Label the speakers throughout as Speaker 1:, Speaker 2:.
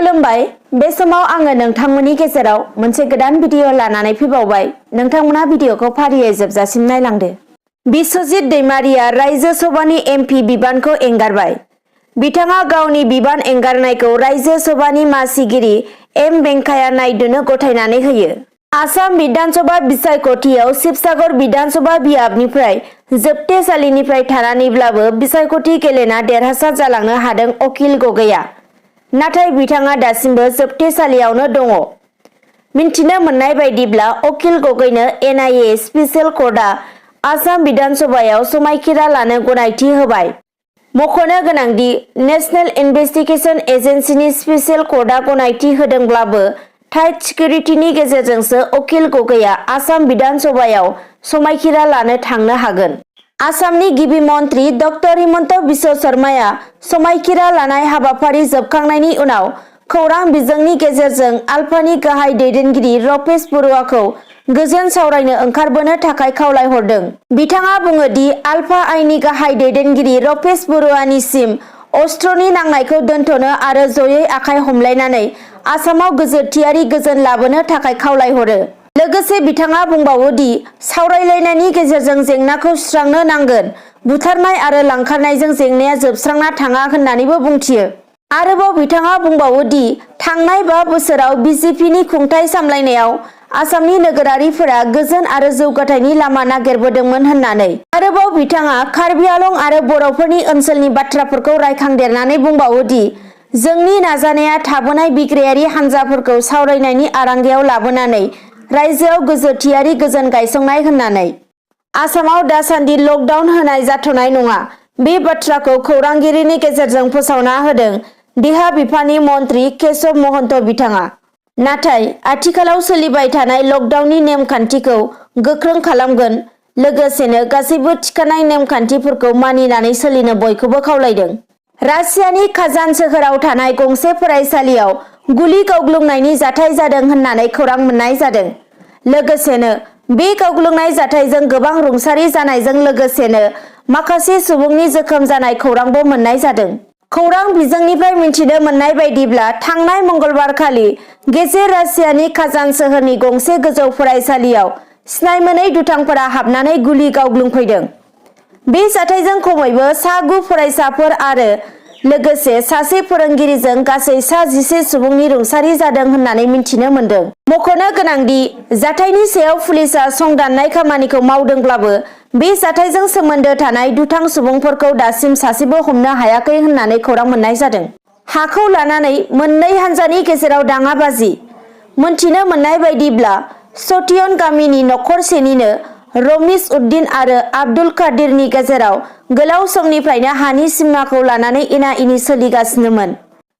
Speaker 1: खुलुमबाय बे समाव आङो नोंथांमोननि गेजेराव मोनसे गोदान भिडिअ लानानै फैबावबाय। नोंथांमोना भिडिअखौ फारियै जोबजासिम नायलांदो। बिस्वजित दैमारिया रायजो सभानि एमपि बिबानखौ एंगारबाय। बिथाङा गावनि बिबान एंगारनायखौ रायजो सभानि मासिगिरि एम वेंकाया नायडूनो गथायनानै होयो। आसाम विधानसभा बिसायख'थियाव शिबसागर विधानसभा बियाबनिफ्राय जोबथेसालिनिफ्राय थानानैब्लाबो बिसायख'थि गेलेना देरहासार जालांनो हादों अखिल गगैआ। नाथाय बिथाङा दासिमबो जोबथेसालियावनो दङ। मिन्थिनो मोननाय बायदिब्ला अखिल गगैनो एनआईए स्पेशल कर्टआ आसाम विधानसभायाव समायखिरा लानो गनायथि होबाय। मख'नो गोनांदि नेशनेल इन्वेस्टिगेशन एजेन्सिनि स्पेशल कर्टआ गनायथि होदोंब्लाबो टाइट सिकिउरिटिनि गेजेरजोंसो अखिल गगैआ आसाम विधानसभायाव समायखिरा लानो थांनो हागोन। आसामनि गिबि मन्त्रि डक्टर हिमन्त बिश्व शर्माया समायखिरा लानाय हाबाफारि जोबखांनायनि उनाव खौरां बिजोंनि गेजेरजों आल्फानि गाहाय दैदेनगिरि रपेश बरुवाखौ गोजोन सावरायनो ओंखारबोनो थाखाय खावलायहरदों। बिथाङा बुङो दि आल्फा आइनि गाहाय दैदेनगिरि रपेश बरुवानिसिम अस्त्रनि नांनायखौ दोनथ'नो आरो जयै आखाइ हमलायनानै आसामाव गोजोरथियारि गोजोन लाबोनो थाखाय खावलायहरो। लोगोसे बिथाङा बुंबावो दि सावरायलायनायनि गेजेरजों जेंनाखौ सुस्रांनो नांगोन। बुथारनाय आरो लांखारनायजों जेंनाया जोबस्रांना थाङा होननानैबो बुंथियो। आरोबाव बिथाङा बुंबावो दि थांनाय 5 बोसोराव बिजेपिनि खुंथाय सामलायनायाव आसामनि नोगोरारिफोरा गोजोन आरो जौगाथायनि लामा नागिरबोदोंमोन होननानै। आरोबाव बिथाङा कार्बि आलं आरो बर'फोरनि ओनसोलनि बाथ्राफोरखौ रायखांदेरनानै बुंबावो दि जोंनि नाजानाया थाबोनाय बिग्रायारि हान्जाफोरखौ सावरायनायनि आरांगायाव लाबोनानै रायजोआव गोजोरथियारि गोजोन गायसंनाय होननानै। आसामाव दासान्दि लकडाउन होनाय जाथ'नाय नङा। बे बाथ्राखौ खौरांगिरिनि गेजेरजों फोसावना होदों देहा बिफाननि मन्त्रि केशव महन्त बिथाङा। नाथाय आथिखालाव सोलिबाय थानाय लकडाउननि नेमखान्थिखौ गोख्रों खालामगोन। लोगोसेनो गासैबो थिखानाय नेमखान्थिफोरखौ मानिनानै सोलिनो बयखौबो खावलायदों। रासियानि काजान सोहोराव थानाय गंसे फरायसालियाव गुलि गावग्लुंनायनि जाथाय जादों होननानै खौरां मोननाय जादों। लोगोसेनो बे गावग्लुंनाय जाथायजों गोबां रुंसारि जानायजों लोगोसेनो माखासे सुबुंनि जोखोम जानाय खौरांबो मोननाय जादों। खौरां बिजोंनिफ्राय मिथिनो मोननाय बायदिब्ला थांनाय मंगलबारखालि गेजेर रासियानि काजान सोहोरनि गंसे गोजौ फरायसालियाव सिनायमोनै दुथांफोरा हाबनानै गुलि गावग्लुंफैदों। बे जाथायजों खमैबो 9 फरायसाफोर आरो लोगोसे सासे फोरोंगिरिजों गासै 11 सुबुंनि रुंसारि जादों होननानै मिथिनो मोनदों। मख'नो गोनांदि जाथायनि सायाव पुलिसआ संदाननाय खामानिखौ मावदोंब्लाबो बे जाथायजों सोमोन्दो थानाय दुथां सुबुंफोरखौ दासिम सासेबो हमनो हायाखै होननानै खौरां मोननाय जादों। हाखौ लानानै मोननै हान्जानि गेजेराव दाङाबाजि। मोनथिनो मोननाय बायदिब्ला सतियन गामिनि नखरसेनिनो रमिज उद्दिन आरो आब्दुल कादिरनि गेजेराव गोलाव समनिफ्रायनो हानि सिमाखौ लानानै एना एनि सोलिगासिनोमोन।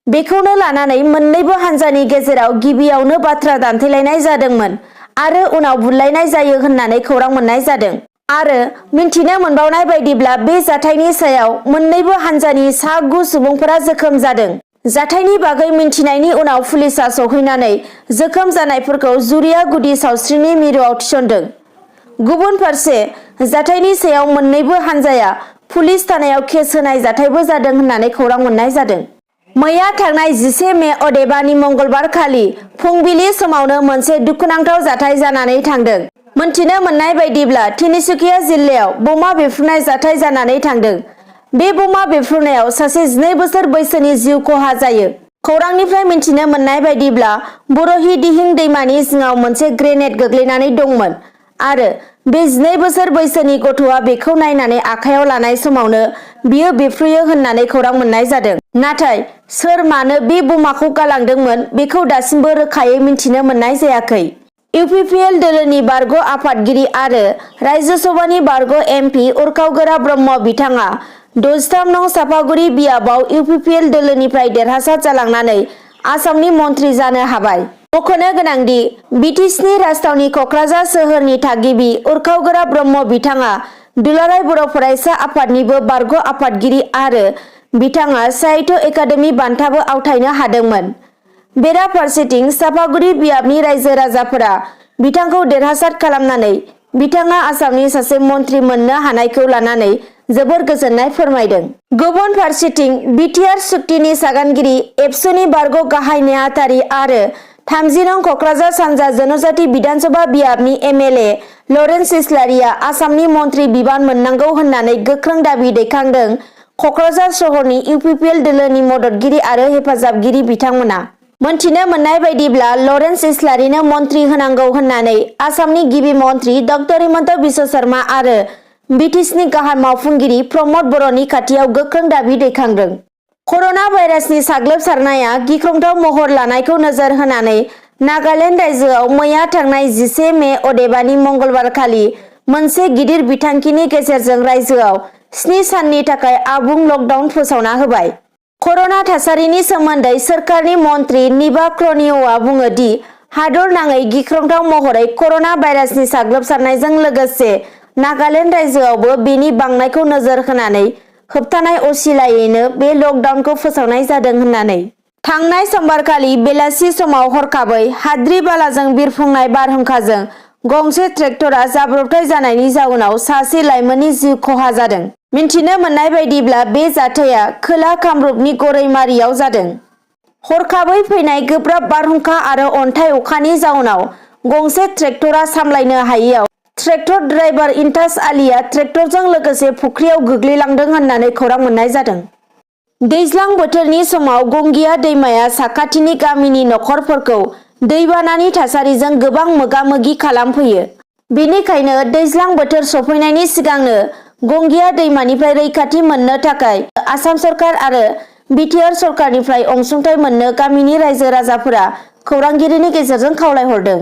Speaker 1: बेखौनो लानानै मोन्नैबो हान्जानि गेजेराव गिबियावनो बाथ्रा दान्थेलायनाय जादोंमोन आरो उनाव बुलायनाय जायो होननानै खौरां मोननाय जादों। आरो मिन्थिनो मोनबावनाय बायदिब्ला बे जाथायनि सायाव मोन्नैबो हान्जानि 9 सुबुंफोरा जोखोम जादों। जाथायनि बागै मिन्थिनायनि उनाव पुलिसआ सौहैनानै जोखोम जानायफोरखौ जुरिया गुदि सावस्रिनि मिरुआव थिसनदों। गुबुन फारसे जाथायनि सायाव मोन्नैबो हान्जाया पुलिस थानायाव केस होनाय जाथायबो जादों होननानै खौरां मोननाय जादों। मैया थांनाय 11 मे अदेबानि मंगलबारखालि फुंबिलि समावनो मोनसे दुखुनांथाव जाथाय जानानै थांदों। मोनथिनो मोननाय बायदिब्ला तिनिसुकिया जिल्लायाव बमा बेफ्रुनाय जाथाय जानानै थांदों। बे बमा बेफ्रुनायाव सासे 12 बोसोर बैसोनि जिउ खहा जायो। खौरांनिफ्राय मिन्थिनो मोननाय बायदिब्ला बरही दिहिं दैमानि जिङाव मोनसे ग्रेनेड गोग्लैनानै दंमोन आरो बे 12 बोसोर बैसोनि गथ'आ बेखौ नायनानै आखायाव लानाय समावनो बियो बेफ्रुयो होननानै खौरां मोननाय जादों। नाथाय सोर मानो बे बमाखौ गालांदोंमोन बेखौ दासिमबो रोखायै मिन्थिनो मोननाय जायाखै। इउपिपिएल दोलोनि बारग' आफादगिरि आरो रायजो सभानि बारग' एमपि उरखावगोरा ब्रह्म बिथाङा 63 नं सापागुरि बियाबाव इउपिपिएल दोलोनिफ्राय देरहासार जालांनानै आसामनि मन्त्रि जानो हाबाय। मख'नो गोनांदि बिटिसिनि राजथावनि क'क्राझार सोहोरनि थागिबि उरखावगोरा ब्रह्म बिथाङा दुलाराय बर' फरायसा आफादनिबो बारग' आफादगिरि आरो बिथाङा साहित्य एकाडेमि बान्थाबो आवथायनो हादोंमोन। बेराफारसेथिं सापागुरि बियाबनि रायजो राजाफोरा बिथांखौ देरहासार खालामनानै बिथाङा आसामनि सासे मन्त्रि मोननो हानायखौ लानानै जोबोर गोजोननाय फोरमायदों। गुबुन फारसेथिं बिटिआर सुक्तिनि सागानगिरि एबसुनि बारग' गाहाय नेहाथारि आरो 30 नं क'क्राझार सानजा जनजाति बिधानसभा बियाबनि एमएलए लरेन्स इस्लारिया आसामनि मन्त्रि बिबान मोननांगौ होननानै गोख्रों दाबि दैखांदों। क'क्राझार सहरनि इउपिपिएल दोलोनि मददगिरि आरो हेफाजाबगिरि बिथांमोना मोनथिनो मोननाय बायदिब्ला लरेन्स इस्लारिनो मन्त्रि होनांगौ होननानै आसामनि गिबि मन्त्रि डक्टर हिमन्त बिश्व शर्मा आरो बिटिसिनि गाहाय मावफुंगिरि प्रमद बर'नि खाथियाव गोख्रों दाबि दैखांदों। कर'ना भाइरासनि साग्लोबसारनाया गिख्रंथाव महर लानायखौ नोजोर होनानै नागालेण्ड रायजोआव मैया थांनाय 11 मे अदेबानि मंगलबार खालि मोनसे गिदिर बिथांखिनि गेजेरजों रायजोआव 7 साननि थाखाय आबुं लकडाउन फोसावना होबाय। कर'ना थासारिनि सोमोन्दै सोरखारनि मन्त्रि निबा क्रनिय'आ बुङो दि हादर नाङै गिख्रंथाव महरै कर'ना भाइरासनि साग्लोबसारनायजों लोगोसे नागालेण्ड रायजोआवबो बेनि बांनायखौ नोजोर होनानै होबथानाय असिलायैनो बे लकडाउनखौ फोसावनाय जादों होननानै थांनाय समबारखालि बेलासि समाव हरखाबै हाद्रि बालाजों बिरफुंनाय बारहुंखाजों गंसे ट्रेक्टरा जाब्रबथाय जानायनि जाउनाव सासे लाइमोननि जिउ खहा जादों। मिन्थिनो मोननाय बायदिब्ला बे जाथाया खोला कामरुपनि गरैमारियाव जादों। हरखाबै फैनाय गोब्राब बारहुंखा आरो अन्थाइ अखानि जाउनाव गंसे ट्रेक्टरा सामलायनो हायैयाव ट्रेक्टर ड्राइभार इन्टास आलीआ ट्रेक्टरजों लोगोसे फुख्रियाव गोग्लैलांदों होननानै खौरां मोननाय जादों। दैज्लां बोथोरनि समाव गंगिया दैमाया साखाथिनि गामिनि नखरफोरखौ दैबानानि थासारिजों गोबां मोगा-मोगि खालामफैयो। बेनिखायनो दैज्लां बोथोर सफैनायनि सिगांनो गंगिया दैमानिफ्राय रैखाथि मोननो थाखाय आसाम सरकार आरो बिटिआर सरकारनिफ्राय अनसुंथाइ मोननो गामिनि रायजो राजाफोरा खौरांगिरिनि गेजेरजों खावलायहरदों।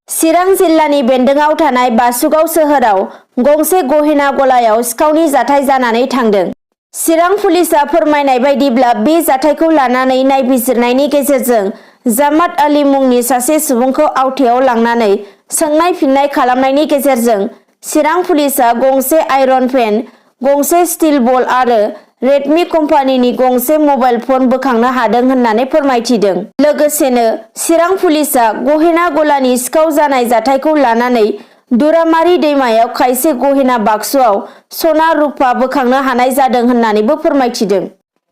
Speaker 1: चिरां जिल्लानि बेन्दोंआव थानाय बासुगाव सोहोराव गंसे गहेना गलायाव सिखावनि जाथाय जानानै थांदों। चिरां पुलिसआ फोरमायनाय बायदिब्ला बे जाथायखौ लानानै नायबिजिरनायनि गेजेरजों जामात आली मुंनि सासे सुबुंखौ आवथेयाव लांनानै सोंनाय फिननाय खालामनायनि गेजेरजों चिरां पुलिसआ गंसे आयरन पेन, गंसे स्टिल बल आरो रेडमि कम्पानिनि गंसे मबाइल फन बोखांनो हादों होननानै फोरमायथिदों। लोगोसेनो चिरां पुलिसआ गहेना गलानि सिखाव जानाय जाथायखौ लानानै दुरामारि दैमायाव खायसे गहेना बाक्सुआव सना रुपा बोखांनो हानाय जादों होननानैबो फोरमायथिदों।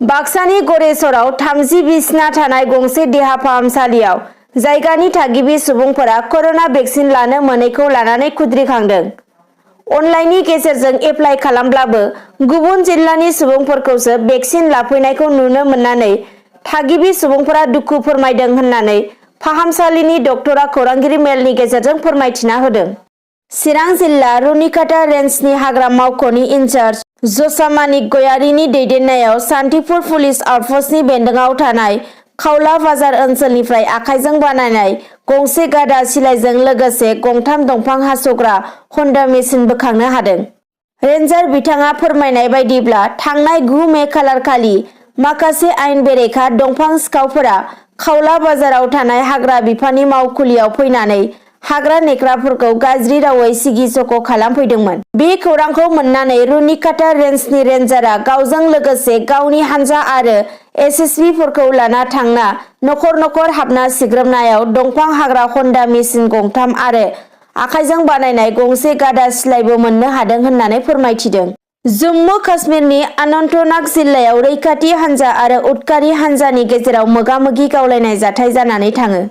Speaker 1: बाक्सानि गरेस्वराव 30 बिसना थानाय गंसे देहा फाहामसालियाव जायगानि थागिबि सुबुंफोरा कर'ना भेक्सिन लानो मोनैखौ लानानै खुद्रिखांदों। अनलाइननि गेजेरजों एप्लाइ खालामब्लाबो गुबुन जिल्लानि सुबुंफोरखौसो भेक्सिन लाफैनायखौ नुनो मोननानै थागिबि सुबुंफोरा दुखु फोरमायदों होननानै फाहामसालिनि डक्टरा खौरांगिरि मेलनि गेजेरजों फोरमायथिना होदों। चिरां जिल्ला रुनिकाटा रेन्जनि हाग्रा मावख'नि इनचार्ज जसामानिक गयारिनि दैदेननायाव सान्तिपुर पुलिस आउटपस्टनि बेन्दोंआव थानाय खावला बाजार ओनसोलनिफ्राय आखाइजों बानायनाय गंसे गादा सिलाइजों लोगोसे गंथाम दंफां हास'ग्रा हन्डा मेसिन बोखांनो हादों। रेन्जार बिथाङा फोरमायनाय बायदिब्ला थांनाय 9 मे खालारखालि माखासे आयेन बेरेखा दंफां सिखावफोरा खावला बाजाराव थानाय हाग्रा बिफाननि मावखुलियाव फैनानै हाग्रा नेग्राफोरखौ गाज्रि रावै सिगि सख' खालामफैदोंमोन। बे खौरांखौ मोननानै रुनिकाटा रेन्जनि रेन्जारआ गावजों लोगोसे गावनि हानजा आरो एसएसबिफोरखौ लाना थांना नखर नखर हाबना सिग्रोमनायाव दंफां हाग्रा हन्डा मेसिन गंथाम आरो आखाइजों बानायनाय गंसे गादा सिलाइबो मोननो हादों होननानै फोरमायथिदों। जम्मु काश्मीरनि अनन्तनाग जिल्लायाव रैखाथि हानजा आरो उदखारि हानजानि गेजेराव मोगा-मोगि गावलायनाय जाथाय जानानै थाङो।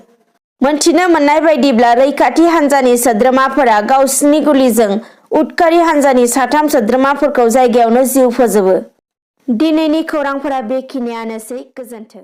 Speaker 1: मोनथिनो मोननाय बायदिब्ला रैखाथि हानजानि सोद्रोमाफोरा गावसिनि गुलिजों उदखारि हानजानि 3 सोद्रोमाफोरखौ जायगायावनो जिउ फोजोबो। दिनैनि खौरांफोरा बेखिनियानोसै। गोजोन्थों।